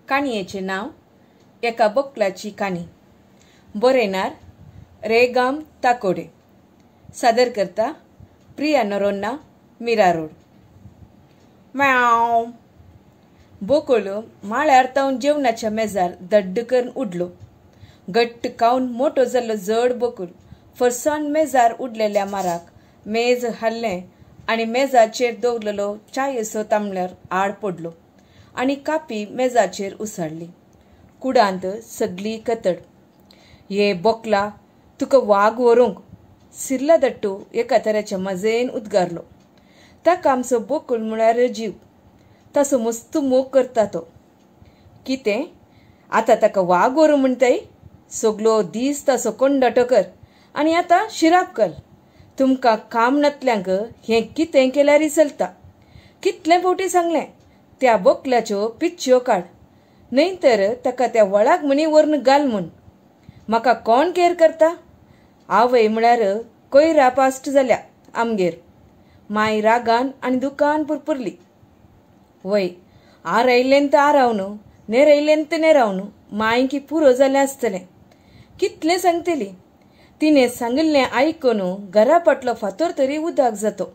काणयेचें नांव एका बोकलाची काणी. बरयणार रेगाम ताकोडे. सादर करता प्रिया नरोन्ना, मीरा रोड. म्याव. बोकळ माळ्यार तावन जेवणाच्या मेजार दड्ड करून उडलो. गट्ट कावन मोटो जाल्लो जड बोकूल फरसान मेजार उडलेल्या माराक मेज हाल्लें आनी मेजाचेर दवरलेलो चायेचो तांबल्यार आड पडलो आनी कापी मेजाचेर उसळ्ळी. कुडांत सगली कतड. ये बोकला, तुका वाग व्हरूंक. सिरला दट्टू एका तरेच्या मजेन उद्गारलो. ताका आमचो बोकूल म्हळ्यार जीव. ताचो मस्त मोग करता तो. कितें आतां ताका वाग व्हरूं म्हणटाय? सगलो दीस ताचो कोंडाटो कर आनी आतां शिराप कर. तुमकां काम नातल्यांक हें कितें केल्यारय चलता. कितले फावटी सांगलें त्या बोकल्याच्यो पिच्च्यो काड, न्हय तर ताका त्या वळाक म्हणी व्हरून घाल म्हूण. म्हाका कोण केर करता? आवय म्हळ्यार कोयरा पास्ट जाल्या आमगेर. माय रागान आनी दुकान पुरपुरली. वय आरयलें तर आरावन, नेरयलें तर नेरावन मायकी पुरो जालें आसतलें. कितलें सांगतली? तिणें सांगिल्लें आयकून घरा फाटलो फातोर तरी उदक जातो.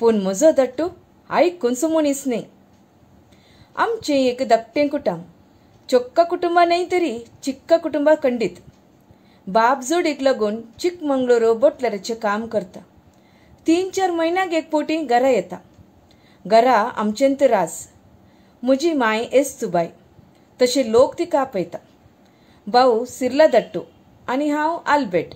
पूण म्हजो दट्टू आयकूनसो मनीस न्हय. आमचें एक धाकटें कुटुंब. चोक्का कुटुंबा न्हय तरी चिक्का कुटुंबा खंडीत. बाप जोडीक लागून चिकमंगळूर बोटलराचें काम करता. 3-4 म्हयन्याक एक फावटी घरा येता. घरा आमचेंत रास. म्हजी माय एस्तुबाय, तशें लोक तिका आपयता. भाऊ सिरला दट्टू आनी हांव आल्बेट.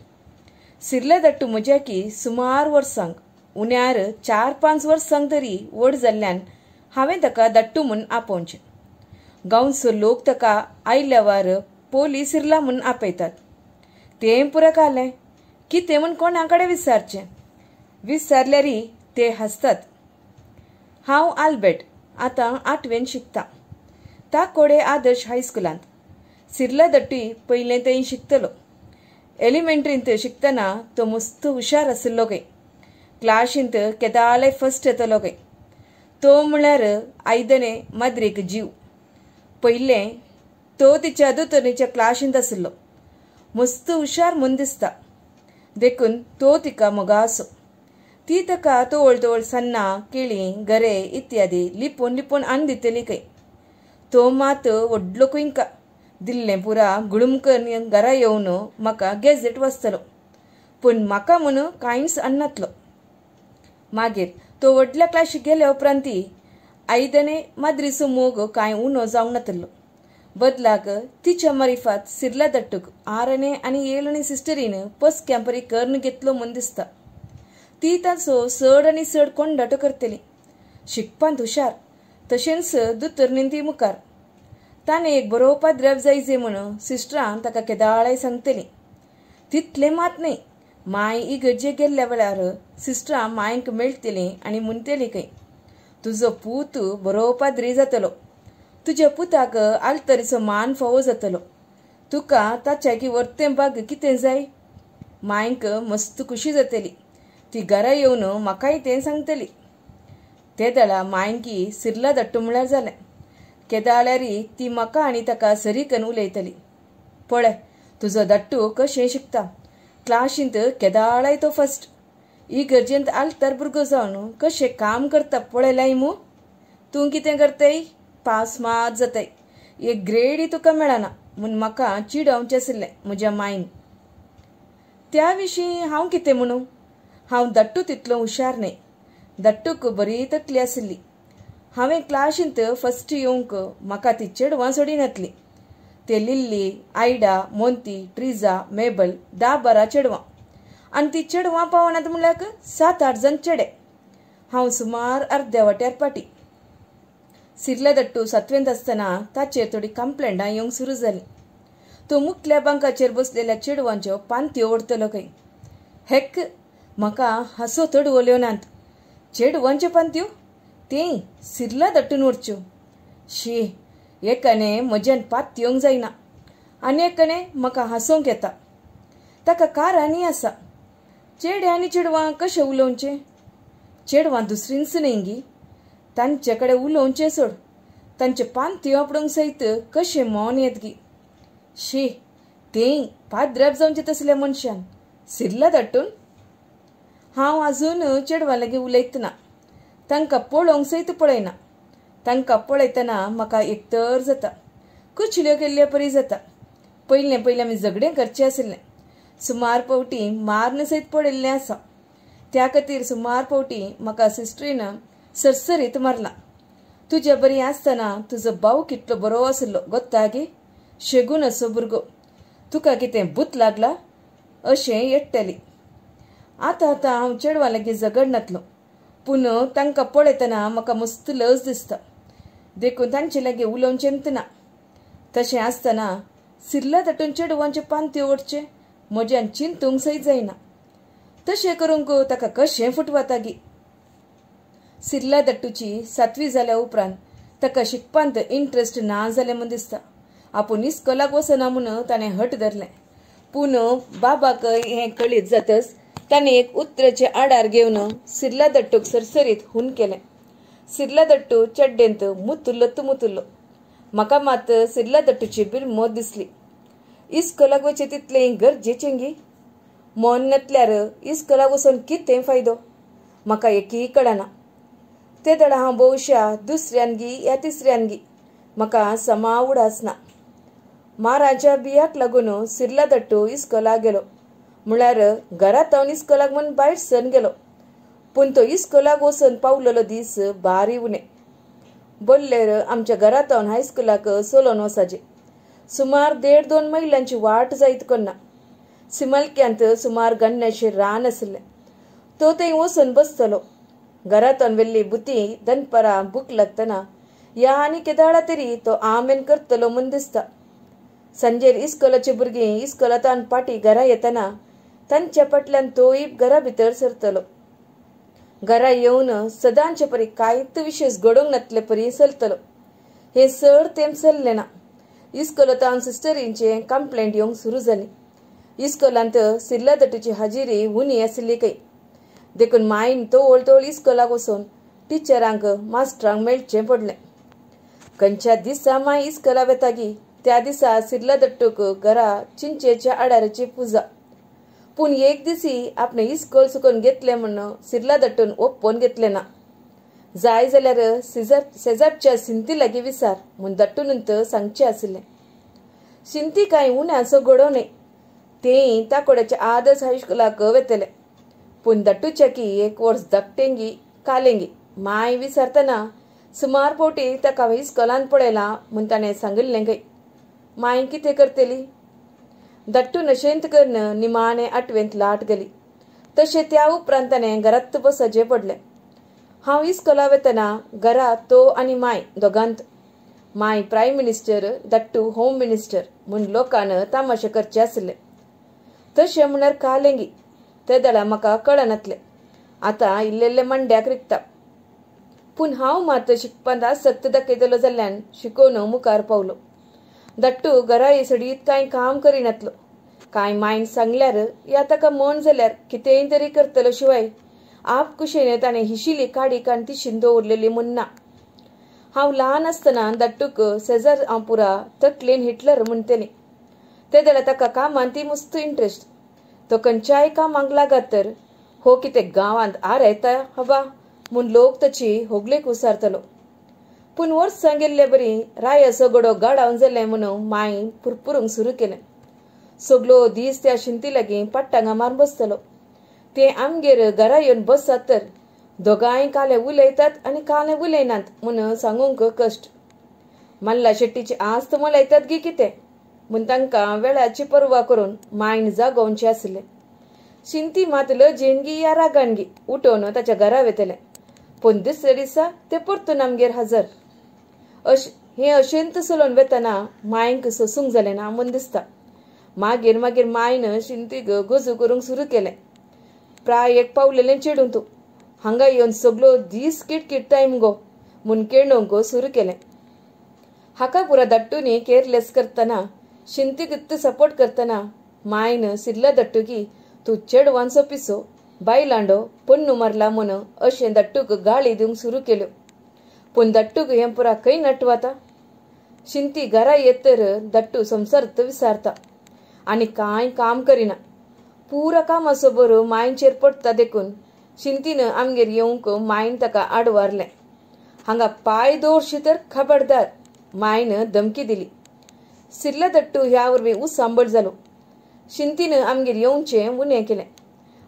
सिरला दट्टू म्हज्याकी सुमार वर्सांक, उण्यार 4-5 वर्सांक तरी व्हड जाल्ल्यान हांवें ताका दट्टू म्हूण आपोवचें. गांवचो लोक ताका आयल्यावर पोली सिरला म्हूण आपयतात. तें पुरो कालें कितें म्हूण कोणा कडेन विचारचें? विचारल्यारय ते हांसतात. हांव आल्बेट, आतां 8वेन शिकता, ताकोडे आदर्श हायस्कुलांत. सिरला दट्टी पयलें थंय शिकतलो. एलिमेंट्रींत शिकतना तो मस्त हुशार आशिल्लो खंय. क्लाशींत केदाळाय फर्स्ट येतलो खंय. तो म्हळ्यार आयदने माद्रीक जीव. पयलें तो तिच्या दोतोरणीच्या क्लाशींत आशिल्लो. मस्त हुशार म्हूण दिसता, देखून तो तिका मोगा आसो. ती ताका तवळ तवळ सान्नां, केळीं, गरे इत्यादी लिपोवन लिपोवन हाडून दितली खंय. तो मात व्हडलो कुंयका दिल्लें पुरा गुळूम करून घरा येवन म्हाका गॅझेट वाचतलो, पूण म्हाका म्हूण कांयच हाडनातलो. मागीर तो व्हडल्या क्लाशीक गेल्या उपरांत आयदने माद्रीचो मोग कांय उणो जावंक नातलो. बदलाक तिच्या मारिफात सिरला दट्टूक 6 आनी 7 सिस्टरीन पसक्या परी करून घेतलो म्हूण दिसता. ती ताचो चड आनी चड कोंडाटो करतली. शिकपांत हुशार, तशेंच दोतोरणीन ती मुखार. ताणें एक बरो पाद्र्याव जायजे म्हूण सिस्टरान ताका केदाळाय सांगतली. तितलें मात न्हय, माय इगर्जेक गेल्ल्या वेळार सिस्टरां मायक मेळटलीं आनी म्हणटलीं खंय, तुजो पूत बरो पाद्री जातलो, तुज्या पुताक आल्तरीचो मान फावो जातलो, तुका ताच्याकी वर्तें बाग कितें जाय? मायक मस्त खुशी जातली. ती घरा येवन म्हाकाय तें सांगतली. ते दळा मायकी सिरला दट्टू म्हळ्यार जालें. केदाळ्यारी ती म्हाका आनी ताका सरी करून उलयतली. पळय तुजो दट्टू कशें शिकता, क्लाशींत केदाळाय तो फर्स्ट, इगर्जेंत आल्तार भुरगो जावन कशें काम करता पळयलाय मू? तूं कितें करताय? पास मात जाताय, एक ग्रेडय तुका मेळना म्हूण म्हाका चिडोवचें आशिल्लें म्हज्या मायन. त्या विशीं हांव कितें म्हणू? हांव दट्टू तितलो हुशार न्हय. दट्टूक बरी तकली आशिल्ली. हांवें क्लाशींत फर्स्ट येवंक म्हाका ती चेडवां सोडिनातली. ते लिल्ली, आयडा, मोंती, ट्रिजा, मेबल 10-12 चेडवां आनी ती चेडवां पावनात म्हणल्यार 7-8 जाण चेडे. हांव सुमार अर्द्या वाट्यार पाटी. सिरला दट्टू 7वेंत आसतना ताचेर थोडी कंप्लेंटां येवंक सुरू जालीं. तो मुखल्या बांकाचेर बसलेल्या चेडवांच्यो पांत्यो ओडतलो खंय. हेक म्हाका हांसो तडवल्यो नात. चेडवांच्यो पांत्यो तें सिरला दट्टून ओडच्यो. शी, एकाने म्हज्यान पात येवंक जायना आनी एकाने म्हाका हांसोवंक येता. ताका कारांनी आसा. चेडे आनी चेडवां कशें उलोवचें? चेडवां दुसरींच न्हय गी, तांचे कडेन उलोवचें सोड, तांचे पांती आपडूंक सयत कशें मौन येतगी. शी, तें पाद्रप जावचें तसल्या मनशान सिरला दाटून. हांव आजून चेडवां लागीं उलयतना, तांकां पळोवंक सयत पळयना. तांकां पळयतना म्हाका एकतर जाता, कुचल्यो केल्ले परी जाता. पयलें पयलें आमी झगडें करचें आशिल्लें. सुमार पावटी मारून सयत पडिल्लें आसा. त्या खातीर सुमार पावटी म्हाका सिस्टरीन सरसरीत मारला. तुज्या बरी आसतना तुजो भाव कितलो बरो आशिल्लो गोत्ता गे, शेगून असो भुरगो, तुका कितें भूत लागला अशें येट्टली. आतां आतां हांव चेडवां लागीं झगडनातलो, पूण तांकां पळयतना म्हाका मस्त लज दिसता, देखून तांचे लागीं उलोवचेंच ना. तशें आसतना सिरला दाटून चेडवांचे पांत्यो ओडचे म्हज्यान चिंतूंक सयत जायना. तशें करूंक ताका कशें फुटवाता गी. सिरला दट्टूची 7वी जाल्या उपरांत ताका शिकपांत इंट्रस्ट ना जालें म्हूण दिसता. आपूण इस्कोलाक वचना म्हूण ताणें हट धरलें. पूण बाबाक हें कळीत जातच ताणें एक उतराचे आडार घेवन सिरला दट्टूक सरसरीत हून केलें. सिरला दट्टू चड्डेंत मुतुल्लो तूं मुतुल्लो. म्हाका मात सिरला दट्टूची बिरमोत दिसली. इस्कोलाक वचचें तितलें गरजेचें गी? मन नातल्यार इस्कोलाक वचून कितें फायदो? म्हाका एकय कळना. ते दडा हांव भोवशा दुसऱ्यान गी या तिसऱ्यान गी, म्हाका समा उडास ना. माराच्या बियाक लागून सिरला दट्टू इस्कोलाक गेलो, म्हळ्यार घरांत हांव इस्कोलाक म्हूण भायर सरून गेलो. पूण तो इस्कोलाक वचून पावलेलो दीस बारी उणें. बोल्लेर आमच्या घरांत हांव हायस्कुलाक चलोवन वचाचें. सुमार 1.5-2 मैलांची वाट जायत कोन्ना. सिमलक्यांत सुमार गण्ण्याचें रान आशिल्लें. तो थंय वचून बसतलो. घरांत वेल्ली बुती दनपरां भूक लागतना या आनी केदाळा तरी तो आमेन करतलो म्हूण दिसता. सांजेर इस्कोलाची भुरगीं इस्कोलांत पाटी घरा येतना तांच्या फाटल्यान तोय घरा भितर सरतलो. घरा येवन सदांचे परी कांयच विशेश घडोवंक नातले परी चलतलो. हें चड तेंप चल्लें ना. इस्कोलांत सिस्टरींचें कंप्लेंट येवंक सुरू जाली. इस्कोलांत सिरला दट्टूची हाजिरी उणी आशिल्ली खंय, देखून मायन तोवळ तोवळ इस्कोलाक वचून टिचरांक मास्टरांक मेळचें पडलें. खंयच्या दिसा माय इस्कोला वेता गी त्या दिसा सिरला दट्टूक घरा चिंचेच्या आडाराची पुजा. पूण एक दिसी आपणें इस्कोल चुकोवन घेतलें म्हूण सिरला दट्टून ओप्पोन घेतलें ना. जाय जाल्यार शेजारच्या सिंती लागीं विचार म्हूण दट्टून सांगचें आशिल्लें. सिंती कांय उण्याचो घडो न्हय, तें ताकोड्याच्या आदर्श हायस्कुलाक वेतलें. पूण दट्टूच्या की एक वर्स धाकटेंगी कालेंगी माय विचारतना सुमार पावटी ताका हांवें इस्कोलान पळयलां म्हूण ताणें सांगिल्लें खंय. माय कितें करतली? दट्टू नशेंत करून निमाणें 8वेंत लाट गेली. तशें त्या उपरांत ताणें घरांत बसचें पडलें. हांव इस्कोला वेतना घरा तो आनी माय दोगांत. माय प्रायम मिनिस्टर, दट्टू होम मिनिस्टर म्हूण लोकान तामाशे करचे आसले. तशें म्हळ्यार कालेंगी ते दडा म्हाका कळनातलें. आतां इल्लेल्ले मांड्याक रिगता. पूण हांव मात शिकपांत आसक्त दाखयतलो जाल्ल्यान शिकोवन मुखार पावलो. दट्टू घरा येसडीत कांय काम करिनातलो. कांय मायन सांगल्यार या ताका मन जाल्यार कितेंय तरी करतलो शिवाय आप कुशेन ताणें हिशिली काडी काण तिशीन दवरलेली म्हूण ना. हांव ल्हान आसतना दट्टूक सेजार हांव पुरा तकलेन हिटलर म्हणटली. ते जाल्यार ताका कामान ती मस्त इंट्रस्ट. तो खंयच्याय कामाक लागत तर हो कितें गांवांत आर येता हवा म्हूण लोक ताची होगलेक उसारतलो. पूण वर्सां गेल्ले बरी रायाचो गडो गाडावन जालें म्हणून माय पुरपुरूंक सुरू केलें. सगलो दीस त्या शिंती लागीं पट्टांगा मारून बसतलो. ते आमगेर घरा येवन बसतात तर दोगांय काले उलयतात आनी काले उलयनात म्हूण सांगूंक कश्ट. मल्ला शेट्टीची आस्त मलयतात गी कितें म्हूण तांकां वेळाची पर्वा करून मायन जागोवचें आसलें. शिंती मात लजेन गी या रागान गी उठोवन ताच्या घरा वेतलें. पूण दुसऱ्या दिसा ते परतून आमगेर हजर. हें अशेंत चलोवन वेतना मायंक सोसूंक जालें ना म्हूण दिसता. मागीर मागीर मायन शिंतीक गजू करूंक सुरू केलें. प्राय एक पावलेलें चेडूं तूं हांगा येवन सगलो दीस किटकिट्टाय मुगो म्हूण केणोवंक सुरू केलें. हाका पुरा दट्टूनी केअरलेस करतना शिंतीक सपोर्ट करतना मायन सिरला दट्टुकी तूं चेडवांचो पिसो बायलांडो पन्नू मारला म्हूण अशें दट्टूक गाळी दिवंक सुरू केल्यो. पूण दट्टूक हें पुरा खंय नटवाता. शिंती घरा येत तर दट्टू संवसार विसारता आनी कांय काम करिना. पुरा कामाचो बरो मायचेर पडटा देखून शिंतीन आमगेर येवंक मायन ताका आडवारलें. हांगा पांय दवरशी तर खबरदार, मायन धमकी दिली. सिरला दट्टू ह्या वरवीं उसांबळ जालो. शिंतीन आमगेर येवचें उणें केलें.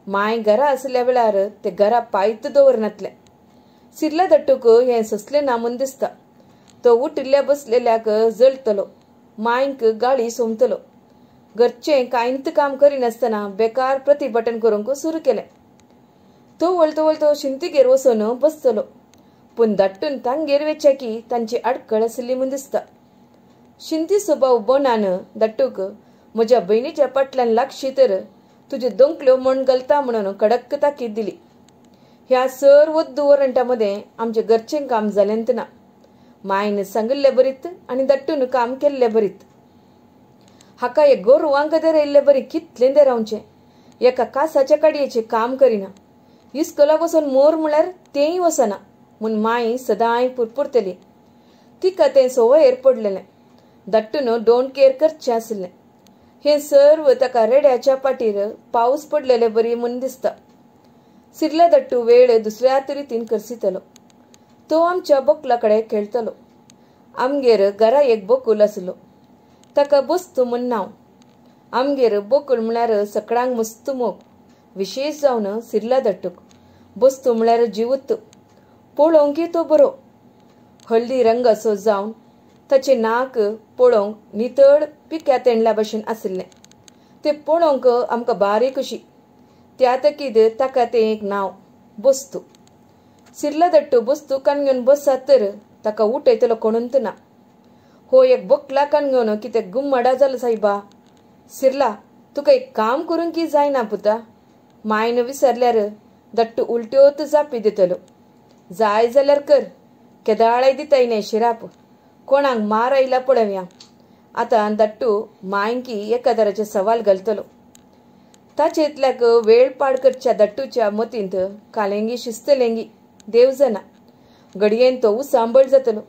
माय घरा आसल्या वेळार ते घरा पांयत दवरनातलें. सिरला दट्टूक हें सोंसलें ना म्हूण दिसता. तो उठिल्ल्या बसलेल्याक जळटलो, मायक गाळी सोमतलो. घरचें कांयच काम करिनासतना बेकार प्रतिभटन करूंक सुरू केलें. तो वळतो वळतो शिंतीगेर वचून बसतलो. पूण दट्टून तांगेर वेच्या की तांची आडखळ आसली म्हूण दिसता. शिंती स्वभाव बोनान दट्टूक म्हज्या भयणीच्या पाटल्यान लागशी तर तुजे दोंकल्यो म्हण घालता म्हणून कडक ताकीद दिली. ह्या सर वद्दू वरंटा मदें आमचें घरचें काम जालेंच ना. मायन सांगिल्ले बरीत आनी दट्टून काम केल्ले बरीत. हाका एक गोरवांक दर येयल्ले बरी कितलें दर रावचें. एका कासाच्या काडयेचें काम करिना. इस्कोलाक वचून मोर म्हळ्यार तेंय वचना म्हूण माय सदांय पुरपुरतली. तिका तें संवयर पडलेलें. दट्टून don't care करचें आसलें. हें सर्व ताका रेड्याच्या पाटीर पावस पडलेले बरी म्हूण दिसता. सिरला दट्टू वेळ दुसऱ्या रितीन करसितलो. तो आमच्या बोकला कडेन खेळटलो. आमगेर घरा एक बोकूल आसलो. ताका बस्तू म्हूण नांव. आमगेर बोकूल म्हळ्यार सकळांक मस्त मोग, विशेश जावन सिरला दट्टूक. बस्तू म्हळ्यार जिवूत. पळोवंकय तो बरो. हळदी रंगाचो जावन ताचें नाक पळोवंक नितळ पिक्या तेंडल्या भशेन आशिल्लें. तें पळोवंक आमकां बारीक कशी. त्या तकीद ताका तें एक नांव बस्तू. सिरला दट्टू बस्तू कान घेवन बसत तर ताका उठयतलो कोणूच ना. हो एक बोकला कान घेवन कितें गुम्मडा जालो सायबा. सिरला तुका एक काम करूंक की जायना पुता. मायन विसरल्यार दट्टू उलट्योच जापी दितलो. जाय जाल्यार कर, केदाळाय दिताय न्हय शिराप. कोणाक मार आयला पळोवया. आतां दट्टू मायंकी एका तराचे सवाल घालतलो. ताचे इतल्याक वेळ पाड करच्या दट्टूच्या मतींत कालेंगी शिस्तलेंगी देव जाणा. घडयेन तो उसांबळ जातलो.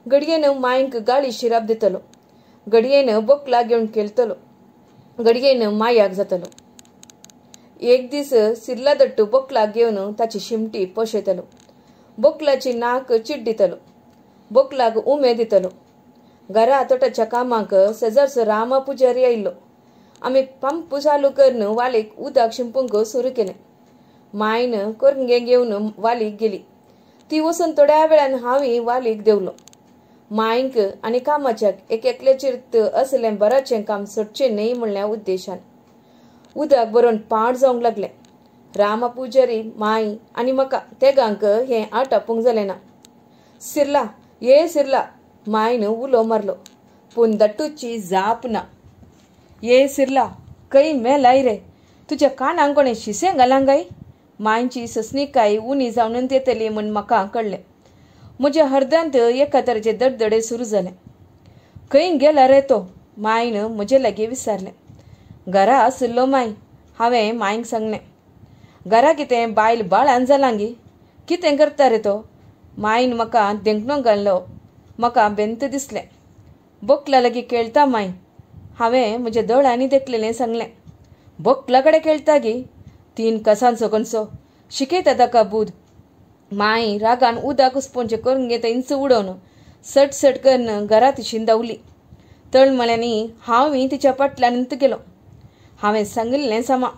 घडयेन मायंक गाळी शिराप दितलो. घडयेन बोकला घेवन खेळटलो. घडयेन मायाक जातलो. एक दीस सिरला दट्टू बोकलाक घेवन ताची शिमटी पोशेतलो. बोकलाची नाक चिड्डितलो. बोकलाक उमे दितलो. घरा तोटाच्या कामाक शेजारचो रामा पुजारी आयिल्लो. आमी पंप चालू करून वालीक उदक शिंपूंक सुरू केलें. मायन करंगे घेवन वालीक गेली. ती वचून थोड्या वेळान हांवूय वालीक देंवलो. मायंक आनी कामाच्याक एक एकल्याचेर असलें बराचें काम सोडचें न्हय म्हणल्या उद्देशान उदक भरून पाड जावंक लागलें. रामा पुजारी, माय आनी म्हाका तेगांक हें आटापूंक जालें ना. सिरला, ये सिरला, मायन उलो मारलो. पूण दट्टूची जाप ना. ये सिरला, खंय मेलाय रे, तुज्या कानांक कोणें शिसें घालां काय? मायची ससणीकाय उणी जावन येतली म्हूण म्हाका कळ्ळें. म्हज्या हर्दांत एका तरेचे दडदडे सुरू जाले. खंय गेला रे तो? मायन म्हजे लागीं विचारलें. घरा आशिल्लो माय, हांवें मायक सांगलें. घरा कितें बायल बाळान जालां गी? कितें करता रे तो? मायन म्हाका धेंकणो घालो. म्हाका बेंत दिसलें. बोकला लागीं खेळटा माय, हांवें म्हज्या दोळ्यांनी देखलेलें सांगलें. बोकला कडेन खेळटा गी? तीन कसांचो कणसो शिकयता ताका बूद. माय रागान उदक उसपोवचें करून घेता इंच उडोवन सट सट करून घरा तिशीन धांवली. तळमळ्यांनी हांवूय तिच्या फाटल्यान गेलो. हांवें सांगिल्लें सामा.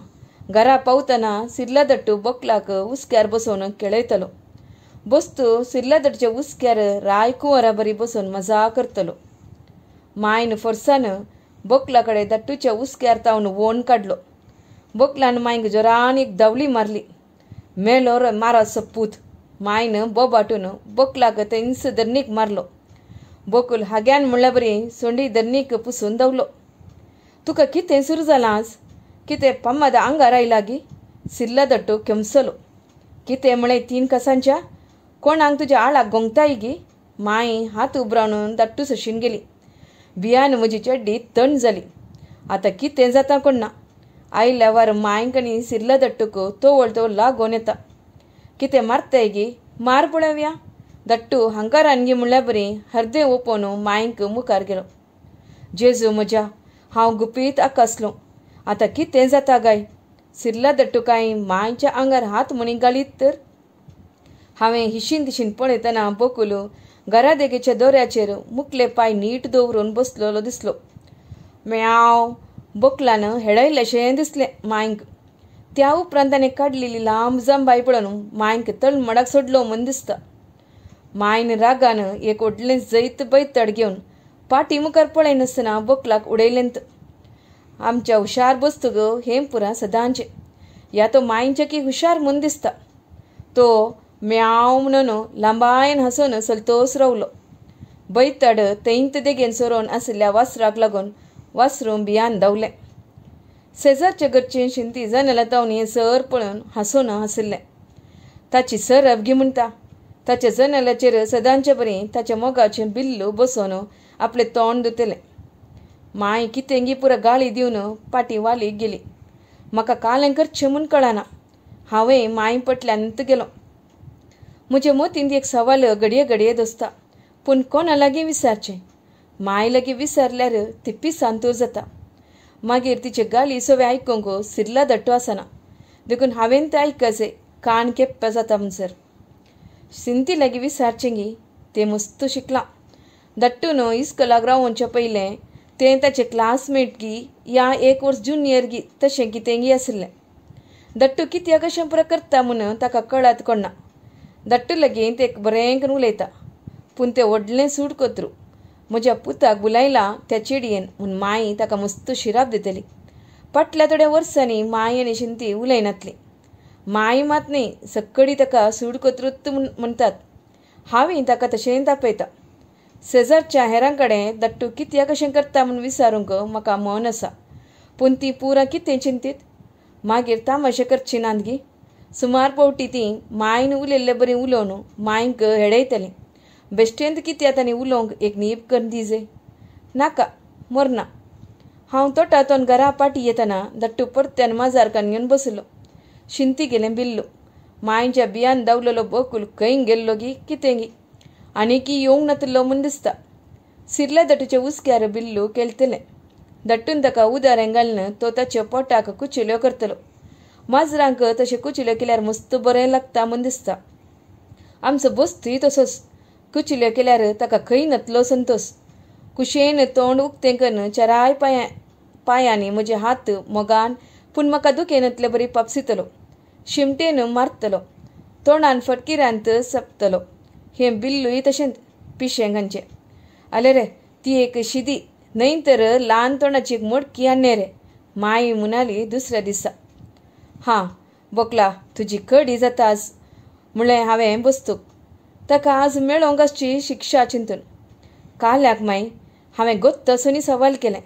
घरा पावतना सिरला दट्टू बोकलाक हुस्क्यार बसोवन खेळयतलो. बस्तू सिरला दट्टूच्या हुस्क्यार राय कुंवरा बरी बसून मजा करतलो. मायन फोर्सान बोकला कडेन दट्टूच्या हुस्क्यार तावन वोण काडलो. बोकलान मायक जोरान एक धांवली मारली. मेलो रे माराचो पूत. मायन बोबाटून बोकलाक थंयच धरणीक मारलो. बोकूल हाग्यान म्हणल्या बरी सोंडी धरणीक पुसून धांवलो. तुका कितें सुरू जालां आज? कितें पम्माद आंगार आयला गी? सिरला दट्टू केमसलो. कितें म्हळें तीन कसांच्या? कोणाक तुज्या आळाक गोंगताय गी? माय हात उबरावन दट्टू सशीन गेली. भियान म्हजी चड्डी थंड जाली. आतां कितें जाता कोण ना. आयल्यावर मायक आनी सिरला दट्टूक तवळ तवळ लागून येता. कितें मारताय गी? मार पळोवया. दट्टू हांगा रानगी म्हणल्यार बरी हर्दें ओपोवन मांयक मुखार गेलो. जेजू म्हज्या, हांव गुपीत आकासलो. आतां कितें जाता गाय? सिरला दट्टू कांय मांयच्या आंगार हात म्हणी घालीत तर? हांवें हिशीन तिशीन पळयतना बोकुल घरा देगेच्या दोऱ्याचेर मुकले पांय नीट दवरून बसलेलो दिसलो. म्याव बोकलान हेडयलेशें दिसलें मांयक. त्या उपरांत ताणें काडलेली लांब जांबाय पळोवन मांयक तळमळाक सोडलो म्हूण दिसता. मांयन रागान एक व्हडलें जैत बैतड घेवन पाटी मुखार पळयनासतना बोकलाक उडयलेंत. आमच्या हुशार बस्तूक हें पुरा सदांचें. ह्या तो मांयच्या की हुशार म्हूण दिसता. तो म्याव म्हणून लांबायन हांसून सलतोस रावलो. बैतड तेंत देगेन सरोवन आशिल्ल्या वासराक लागून वासरूं भियान धांवलें. शेजारच्या घरची शिंती जनेलां तावन हें सर पळोवन हांसून हांशिल्लें. ताची सरप गी म्हणटा. ताच्या जनेलाचेर सदांचे बरी ताच्या मोगाचें बिल्लू बसोवन आपलें तोंड धुतलें. मांय कितेंगी पुरा गाळी दिवन पाटी वालीक गेली. म्हाका कालें करचें म्हूण कळना. हांवें मांय पटल्यानत गेलो. म्हजे मतींत एक सवाल घडये घडये दोसता, पूण कोणा लागीं विचारचें? मांय लागीं विचारल्यार ती पिसांतूर जाता. मागीर तिचे गाली सगळें आयकूंक सिरला दट्टो आसना, देखून हांवें तें आयकचें कान केप्प जाता म्हणसर. सिंती लागीं विचारचें गी, तें मस्त शिकलां. दट्टून इस्कोलाक रावोवचे पयलें तें ताचें क्लासमेट गी या एक वर्स ज्युनियर गी तशें कितेंगी आशिल्लें. दट्टू कित्याक अशें पुरा करता म्हूण ताका कळत कोणना. दट्टू लागीं तें बरें करून उलयता, पूण तें व्हडलें सूड कोत्रू. म्हज्या पुताक बुलायला त्या चेडयेन म्हूण मांय ताका मस्त शिराप दितली. फाटल्या थोड्या वर्सांनी मांय आनी शिंती उलयनातली. मांय मात न्ही, सक्कडी ताका सूड कोत्रूत म्हणटात. हांवूय ताका तशें तापयता. शेजारच्या हेरां कडेन दट्टू कित्याक अशें करता म्हूण विचारूंक म्हाका मन आसा, पूण तीं पुरां कितें चिंतीत? मागीर तामाशे करची नात गी? सुमार पावटी तीं मांयन उलयल्ले बरी उलोवन मांयक हेडयतलीं. बेश्टेंत कित्याक तांणी उलोवंक एक नीब करून दिजे? नाका, मरना. हांव तोटातोन घरा पाटी येतना दट्टू परत्यान माजारकान घेवन बसलो. शिंती गेलें बिल्लू. मांयच्या बियान धांवलेलो बोकूल खंय गेल्लो गी कितें गी, आनीकी येवंक नातलो म्हूण दिसता. सिरल्या दट्टूच्या हुस्क्यार बिल्लू केलतलें. दट्टून ताका उदारें घालून तो ताच्या पोटाक कुचिल्यो करतलो. माजरांक तशें कुचिल्यो केल्यार मस्त बरें लागता म्हूण दिसता. आमचो बस्तूय तसोच. कुचिल्यो केल्यार ताका खंय नातलो संतोस. कुशेन तोंड उक्तें करून चाराय पांयांनी म्हजे हात मोगान पूण म्हाका दुखेनातले बरी पापसितलो. शिमटेन मारतलो. तोंडान फटकिरांत सपतलो. हें बिल्लूय तशेंच पिशें घालचें. आले रे, ती एक शिदी न्हय तर ल्हान तोंडाची एक मडकी आन्ने रे, माई म्हणाली दुसऱ्या दिसा. हां बोकला, तुजी कडी जाता आज म्हणलें हांवें बस्तूक. ताका आज मेळोवंक आसची शिक्षा चिंतून. काल्याक माई हांवें गोत्तसुनी सवाल केलें.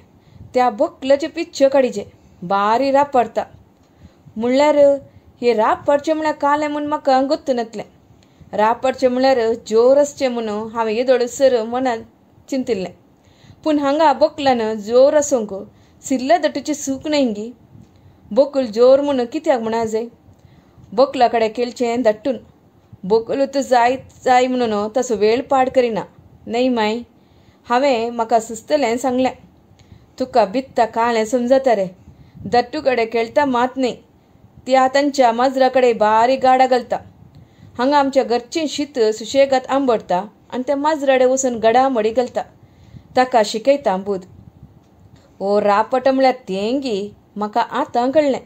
त्या बोकलाचें पिच्च्यो काडीचें बारी राप पडटा म्हणल्यार हे राप पडचें म्हळ्यार कालें म्हूण म्हाका गोत्तू नातलें. राप पडचें म्हळ्यार जोर आसचें म्हणून हांवें येदोळ सर मनांत चिंतिल्लें. पूण हांगा बोकलान जोर आसूंक सिरल्या दट्टूची सूख न्हय गी? बोकूल जोर म्हूण कित्याक म्हणा जाय? बोकला कडेन खेळचें दट्टून. बोकूल तर जाय जाय म्हणून ताचो वेळ पाड करिना न्हय माय? हांवें म्हाका सुचतलें सांगलें. तुका बित्ता कालें समजता रे. दट्टू कडेन खेळटा मात न्हय, त्या तांच्या माजरा कडेन बारीक गाडा घालता. हांगा आमच्या घरचें शीत सुशेगात आंबडटा आनी त्या माजराडे वचून गडामडी घालता. ताका शिकयता बूद. ओ रापट म्हळ्यार तेंगी म्हाका आतां कळ्ळें.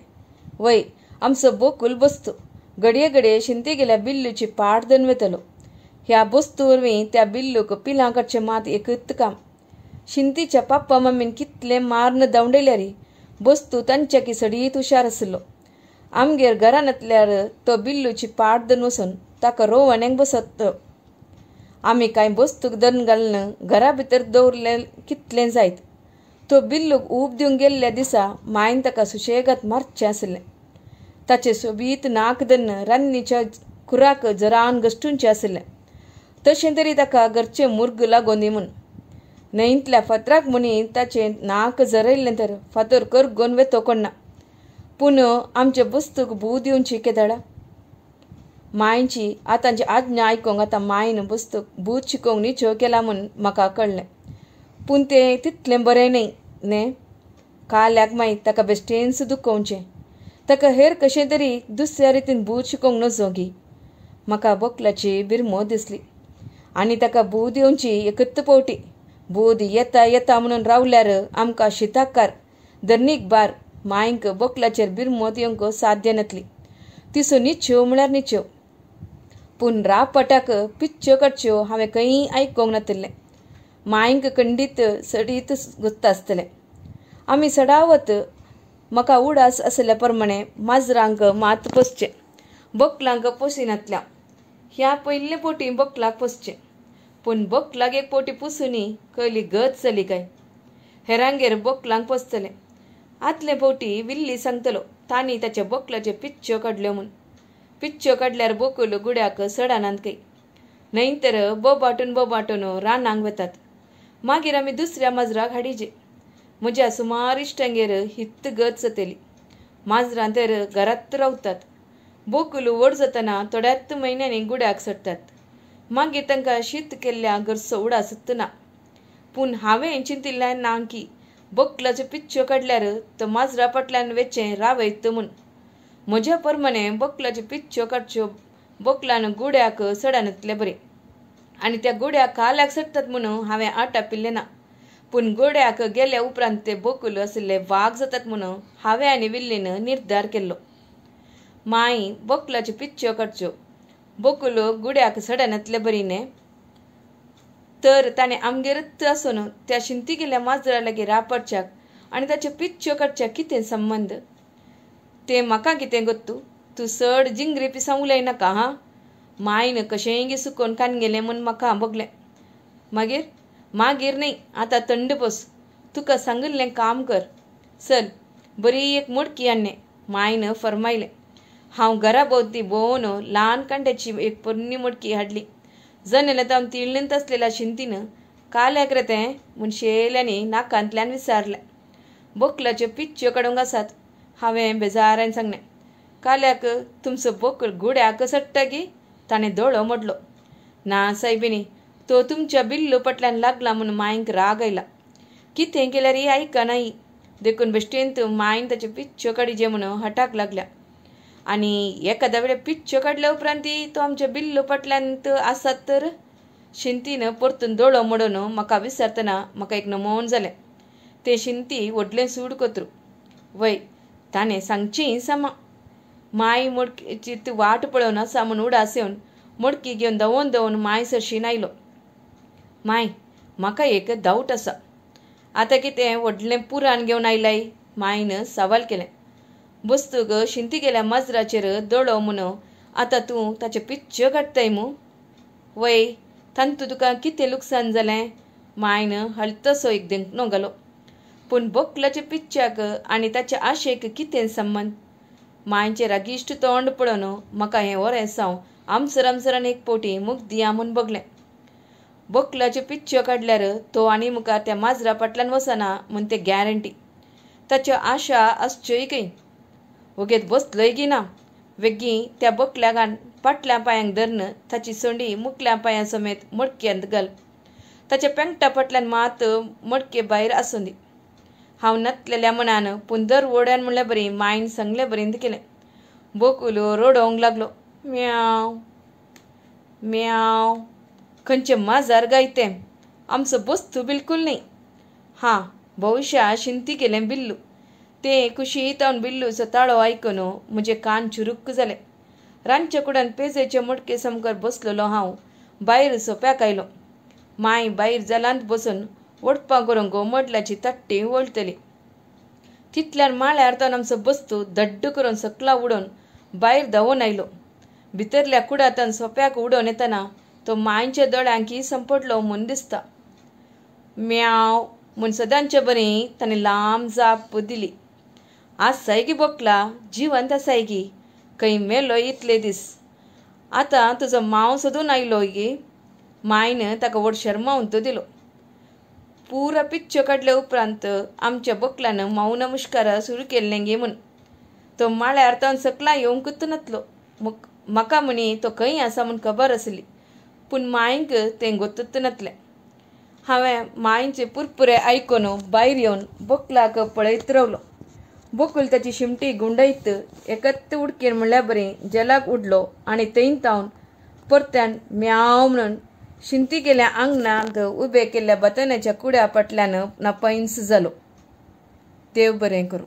वय, आमचो बोकूल बस्तू घडये घडये शिंती गेल्या बिल्लूची पाट धरून वतलो. ह्या बस्तू वरवीं त्या बिल्लूक पिलां काडचें मात एकूच काम. शिंतीच्या पप्पा मम्मीन कितलें मारून धांवडयल्यार बस्तू तांच्या की सडीत हुशार आसलो. आमगेर घरांतल्यार तो बिल्लूची पाट धरून वचून ताका रोवण्याक बसत. आमी कांय बस्तूक धरून घालून घरा भितर दवरलें कितलें जायत. तो बिल्लूक ऊब दिवंक गेल्ल्या दिसा मायन ताका सुशेगात मारचें आसलें. ताचें सोबीत नाक धरून रान्नीच्या खुराक जरान घश्टुंचें आसलें. तशें तरी ताका घरचें मुर्ग लागोनी म्हूण. न्हंयतल्या फातराक म्हणी ताचें नाक जरयल्लें तर फातर करगोन वेतो कोण्णा. पूण आमच्या बस्तूक भू दिवची केदाळा? मांयची आतांची आज्ञा आयकोंक आतां मायन बस्तूक भूत शिकोवंक निचो केला म्हूण म्हाका कळ्ळें. पूण तें तितलें बरें न्हय न्ही. काल्याक मागीर ताका बेश्टेंच दुखोवचें. ताका हेर कशें तरी दुसऱ्या रितीन भूत शिकोवंक नजो गी. म्हाका बोकलाची बिरमो दिसली आनी ताका बूद येवची एकच पावटी. बूद येता येता म्हणून रावल्यार आमकां शिताकार धरणीक बार मांयक बोकलाचेर बिरमोत येवंक साध्य नातली. तिसो निच्यो म्हळ्यार निच्यो. पूण रापटाक पिच्च्यो काडच्यो हांवें खंय आयकोंक नातिल्लें. मांयक खंडीत सडीत गुत्ता आसतलें. आमी सडावत म्हाका उडास आसल्या प्रमाणे माजरांक मात पोसचें, बोकलांक पोसिनातल्या. ह्या पयले पोटी बोकलाक पोसचें. पूण बोकलाक एक पोटी पुसूनी कयली गत जाली काय. हेरांगेर बोकलांक पोसतलें. आतले पोटी विल्ली सांगतलो तांणी ताच्या बोकलाच्यो पिच्च्यो काडल्यो म्हूण. पिच्च्यो काडल्यार बोकल गुड्याक सडानात खंय. न्हय तर बोबाटून बोबाटून रानांक वतात. मागीर आमी दुसऱ्या माजराक हाडिजे. म्हज्या सुमार इश्टांगेर हित्त गत जातली. माजरां तर घरांत रावतात. बोकल व्हड जातना थोड्याच म्हयन्यांनी गुड्याक सडटात. मागीर तांकां शीत केल्ल्या घरचो उडासत ना. पूण हांवें चिंतिल्लें ना की बोकलाच्यो पिच्च्यो काडल्यार तो माजरा फाटल्यान वेचें रावयत म्हूण. म्हज्या प्रमाणे बोकलाच्यो पिच्च्यो काडच्यो बोकलान गुड्याक सडनातलें बरें. आनी त्या गुड्याक काल्याक सडटात म्हणून हांवें आटापिल्लें ना. पूण गोड्याक गेल्या उपरांत ते बोकल आशिल्ले वाग जातात म्हणून हांवें आनी विल्लीन निर्धार केल्लो. माई बोकलाच्यो पिच्च्यो काडच्यो बोकल गुड्याक सडनातले बरी न्ही. तर ताणें आमगेरच आसून त्या शिंती गेल्या माजरा लागीं रापडच्याक आनी ताच्यो पिच्च्यो काडच्याक कितें संबंद? तें म्हाका कितें गोत्तू, तूं चड जिंगरी पिसां उलयनाका हां. मायन कशेंय गी सुकोवन कान गेलें म्हूण म्हाका भोगलें. मागीर मागीर न्हय, आतां थंड बस, तुका सांगिल्लें काम कर. चल बरी एक मडकी हाडणे. मायन फरमायलें. हांव घरा भोंवती भोंवन ल्हान कांड्याची एक पोरणी मडकी हाडली. जनेला तावन तिळणींत आसलेल्या शिंतीन काल्याक रे तें म्हूण शेल्यांनी नाकांतल्यान विचारलें. बोकलाच्यो पिच्च्यो काडूंक आसात हांवें बेजारान सांगलें. काल्याक तुमचो बोकल गुड्याक सडटा गी? ताणें दोळो मोडलो. ना सायबिणी, तो तुमच्या बिल्लू फाटल्यान लागला म्हूण मांयक राग आयला. कितें केल्यार आयकनाय देखून बेश्टेंत मायन ताच्यो पिच्च्यो काडिजे म्हूण हटाक लागल्या. आनी एखाद्या वेळार पिच्च्यो काडल्या उपरांत तो आमच्या बिल्लू फाटल्यान आसात तर? शिंतीन परतून दोळो मोडून म्हाका विचारतना म्हाका एक नमोन जालें. तें शिंती व्हडलें सूड कोत्रू. वय ताणें सांगचें समा. माय मडकीची ती वाट पळोवन आसा म्हूण उडास येवन मडकी घेवन धांवून धांवून माय सरशीन आयलो. माय म्हाका एक डावट आसा. आतां कितें व्हडलें पुराण घेवन आयलाय? मायन सवाल केलें. बस्तूक शिंती गेल्या माजराचेर दोळो म्हूण आतां तूं ताच्यो पिच्च्यो काडटाय मू? वय तांतू तुका कितें लुकसाण जालें? मायन हळतसो एक धेंकणो घालो. पूण बोकलाच्या पिच्च्याक आनी ताच्या आशेक कितें संबंद? मांयचें रागिश्ट तोंड पळोवन म्हाका हें ओरेसांव आमसर आमसरान एक पोटी मुख दिया म्हूण बगलें. बोकलाच्यो पिच्च्यो काडल्यार तो आनी मुखार त्या माजरा फाटल्यान वचना म्हूण तें गॅरंटी. ताच्यो आशा आसच्योय खंय. वगेत बसलोय गी ना. वेगीं त्या बोकल्याक फाटल्या पांयांक धरून ताची सोंडी मुखल्या पांयां समेत मडक्यांत घाल. ताच्या पेंगटा फाटल्यान मात मडके भायर आसूं दी. हांव नातलेल्या मनान पूण दर वड्यान म्हणल्यार बरी मायन सांगले बरींत केलें. बोकुलो रडोवंक लागलो. म्यांव म्यांव. खंयचें माजार गाय तें? आमचो बस्तू बिलकूल न्हय. हां भोवशा शिंती केलें बिल्लू. तें कुशीत हांव बिल्लूचो ताळो आयकून म्हजे कान चुरुक्क जाले. रांदच्या कुडान पेजेचे मडके सामकार बसलेलो हांव भायर सोप्याक आयलो. माय भायर जालांत बसून वडपां करूंक मडल्याची तट्टी वळटली. तितल्यार माळ्यार तो आमचो बस्तू धड्ड करून सकला उडोवन भायर धांवून आयलो. भितरल्या कुडांतल्यान सोप्याक उडोवन येतना तो मांयच्या दोळ्यांकी संपडलो म्हूण दिसता. म्यांव म्हूण सदांचे बरी ताणें लांब जाप दिली. आसाय गी बोकला, जिवंत आसाय गी, खंय मेलो इतले दीस. आतां तुजो मांव सोदून आयलो गी? मायन ताका व्हड शर्मावन तो दिलो. पुरा पिच्च्यो काडल्या उपरांत आमच्या बोकलान मावना मुश्कारा सुरू केल्लें गे म्हूण तो माळ्यार तावन सकला येवंकच नातलो. म्हाका म्हणी तो खंय आसा म्हूण खबर आसली, पूण मांयक तें गोतूच नातलें. हांवें मांयचे पुरपुरे आयकून भायर येवन बोकलाक पळयत रावलो. बोकूल ताची शिमटी गुंडयत एकत उडकेन म्हणल्यार बरी जलाक उडलो आनी थंय तावन परत्यान म्याव म्हणून शिंती केल्या आंगणांत उबे केल्ल्या बतनाच्या कुड्या फाटल्यान ना पैंस जालो. देव बरें करूं.